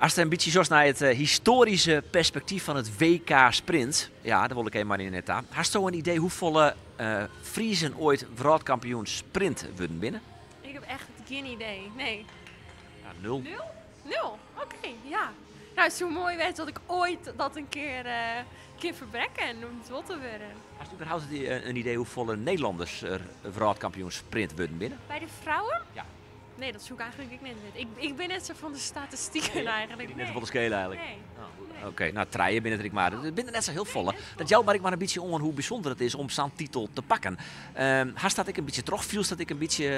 Ast in bytsje sjochst nei it histoaryske perspektyf fan it WK Sprint, ja, dêr wol ik even mei dy nei ta. Hasto in idee hoefolle Friezen oait wrâldkampioen sprint wurden binne? Ik heb echt gjin idee, nee. Ja, nul. Nul? Nul, oké, ja. Nou, it soe moai wêze dat ik oait dat in kear kin ferbrekke en om it wol te wurden. Hast überhaupt in idee hoefolle Nederlanners der wrâldkampioen sprint wurden binne? By de frouwen? Ja. Nee, dat soe ik eigentlik ek net witte. Ik bin net sa fan de statistiken eigentlik. Net folle skele eigentlik. Nee. Oh, oké, nou trije binne der ek mar. It binne der net sa hiel folle. Dat jout mar ek mar in bytsje oan hoe bysûnder it is om sa'n titel te pakken. Hast dat ek in bytsje troch? Fielst dat ek in bytsje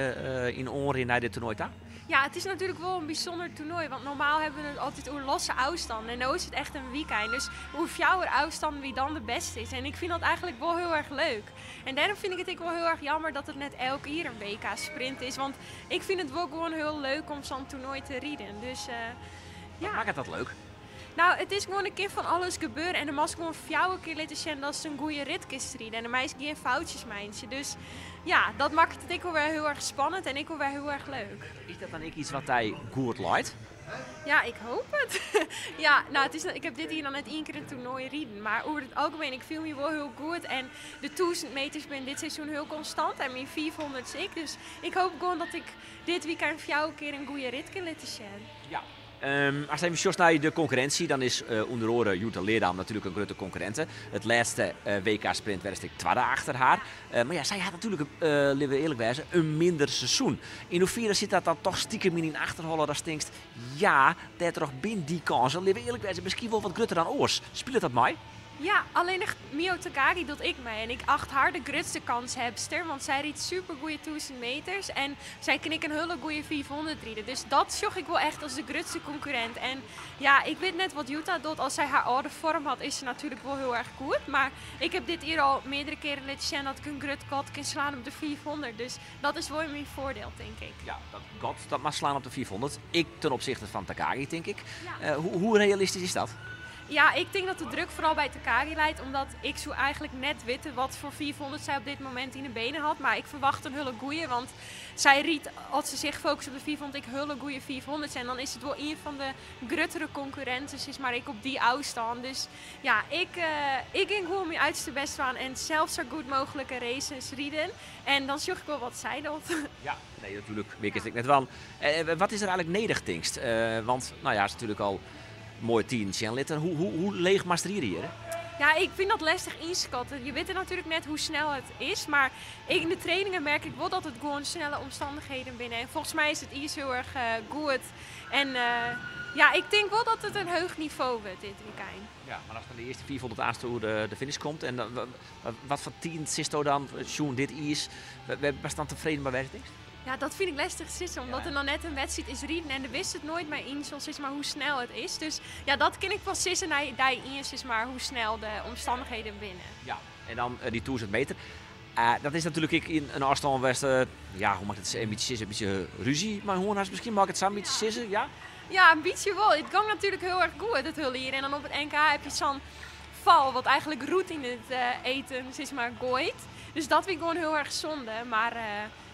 yn oanrin nei dit toernoai ta? Ja, it is natuerlik wol in bysûnder toernoai. Want normaal hawwe we it altyd oer losse ôfstannen. En no is it echt in wykein. Dus oer fjouwer ôfstannen wie dan de bêste is. En ik fyn dat eigentlik wol hiel erch leuk. En dêrom fyn ik it ek wol hiel erch jammer dat it net elk jier in WK sprint is. Want ik fyn it wol gewoan hiel leuk om sa'n toernoai te riden. Dus ja. Wat makket dat leuk? Nou, it is gewoan, der kin fan alles gebeure. En do moatst gewoan fjouwer kear litte sjen datst in goede rit kinst ride. En do meist gjin foutsjes meitsje. Dus ja, dat makket it ek wol wer hiel erch spannend en ek wol wer hiel erch leuk. Is dat dan ek yts wat dy goed leit? Ja, ik hoop it. Ja, nou, it is, ik heb dit jier noch net ien kear in toernoai riden. Mar oer it algemien, ik fiel my wol hiel goed. En de 1000 meters binne dit seizoen hiel konstant en myn 500's ek. Dus ik hoop gewoan dat ik dit wykein fjouwer kear in goede rit kin litte sjen. Ja. Ast even sjochst nei de konkurrinsje, dan is ûnder oare Jutta Leerdam natuerlik in grutte konkurrinte. It lêste WK sprint werdest ek twadde achter har. Mar ja, sy hat natuerlik, litte we earlik wêze, in minder seizoen. Yn hoefiere sit dat dan toch stikem yn dyn achterholle datst tinkst, ja, dêrtroch bin dy kânsen, litte we earlik wêze, miskien wol wat grutter dan oars. Spilet dat mei? Ja, allinnich Miho Takagi docht ek mei. En ik acht har de grutste kanshebster, want sy rydt super goede 1000 meters en sy kin ek in hiele goede 500 ride. Dus dat sjoch ik wol echt as de grutste konkurrint. En ja, ik wit net wat Jutta docht. As sy har âlde foarm hat, is se natuerlik wol hiel erch goed. Mar ik heb dit jier al meardere kearen litten sjen dat ik in grut gat kin slaan op de 500. Dus dat is wol yn myn foardiel, tink ik. Ja, dat gat dat moat slaan op de 500. Ek ten opsichte fan Takagi, tink ik. Ja. Hoe realistysk is dat? Ja, ik tink dat de druk foaral by Takagi leit, omdat ik soe eigentlik net witte wat foar 500 sy op dit momint yn de benen hat. Mar ik ferwacht in hiele goeie, want sy rydt, as se sich fokust op de 500, ek hiele goeie 500's. En dan is it wol ien fan de gruttere konkurrinten, sis mar, ek op dy ôfstân. Dus ja, ik gean gewoan myn uiterste bêst dwaan en sels sa goed mooglike races riden. En dan sjoch ik wol wat sy docht. Ja, nee, natuerlik. Mear kinst ek net dwaan. Wat is der eigentlik nedich, tinkst? Want, no ja, is natuerlik al moaie tiden sjen litten. Hoe leech moatst ride hjir? Ja, ik fyn dat lestich ynskatten. Je witte natuerlik net hoe snel it is, mar yn de trainingen merk ik wol dat it gewoan snelle omstannichheden binne. En folgens my is it iis hiel erch goed. En ja, ik tink wol dat it in heech nivo wurdt dit wykein. Ja, mar ast dan de earste 500 aanst oer de finish komt en dan, wat foar tiden sitsto dan, sjoen dit iis, wêr bist dan tefreden mei wêze, tinkst? Ja, dat fyn ik lestich te sizzen, omdat der noch net in wedstriid is riden en do witst it noait mei iisbaan sis mar, hoe snel it is. Dus ja, dat kin ik pas sizze nei dei ien, sis mar, hoe snel de omstannichheden binne. Ja, en dan dy 1000 meter. Dat is natuerlik ek in ôfstân wêr'tst, ja, hoe moat ik it in bytsje sizze, in bytsje rúzje mei hân hast miskien, mei ik it sa in bytsje sizze, ja? Ja, in bytsje wol. It gong natuerlik hiel erch goed it hiele jier. En dan op it NK heb je sa'n fal wat eigentlik roet yn it eten sis mar, goait. Dus dat wie gewoan hiel erch sonde. Mar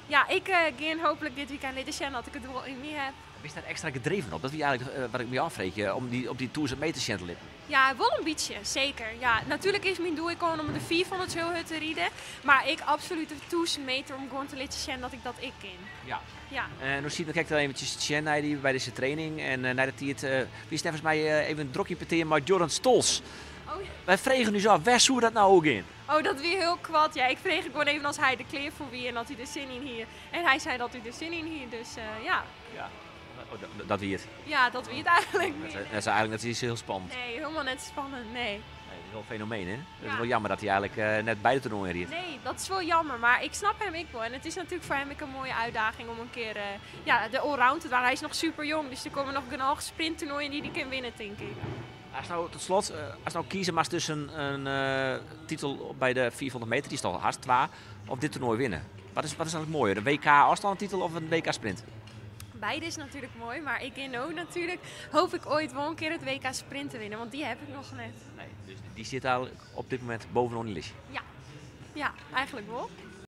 ja, ik gean hooplik dit wykein litte sjen dat ik it wol yn my heb. Bist dêr ekstra gedreven op? Dat wie eigentlik wat ik my ôffreegje, om dy op dy 1000 meter sjen te litten. Ja, wol in bytsje, seker. Ja, natuerlik is myn doel ek gewoan om de 500 hiel hurd te riden. Mar ek absolút de 1000 meter om gewoan te litten sjen dat ik dat ek kin. Ja. Ja. No siet ik krekt al eventsjes te sjen nei dy, by dizze training. En nei de tiid wiest neffens my even drok yn petear mei Jordan Stolz. Oh, ja. Wy fregen ús ôf, wêr soe dat no oer gean? Oh, dat wie hiel koart. Ja, ik frege gewoan even as hy der klear foar wie en dat hy der sin yn hie. En hy sei dat hy der sin yn hie, dus ja. Ja, oh, dat wie it? Ja, dat wie it eigentlik. Dat is eigentlik net hiel spannend. Nee, hielendal net spannend, nee. Nee, dat is wol in fenomeen, hè? Dat is wol jammer dat hy eigentlik net beide toernoaien rydt. Nee, dat is wol jammer, mar ik snap him ek wol. En it is natuerlik foar him ek in moaie útdaging om in kear ja, de allround te dwaan. Hy is noch super jong, dus der komme noch genôch sprinttoernoaien dy't hy kin winne, tink ik. Ast no, tot slot, ast no kieze moatst tusken in titel by de 500 meter, dy'tst al hast, twa, of dit toernoai winne. Wat is eigentlik moaier, in WK ôfstannetitel of in WK sprint? Beide is natuerlik moai, mar ik gean no natuerlik, hoop ik oait wol in kear it WK sprint te winnen, want dy heb ik noch net. Nee, dus dy sit eigentlik op dit momint bovenop dy listje? Ja, ja, eigentlik wol.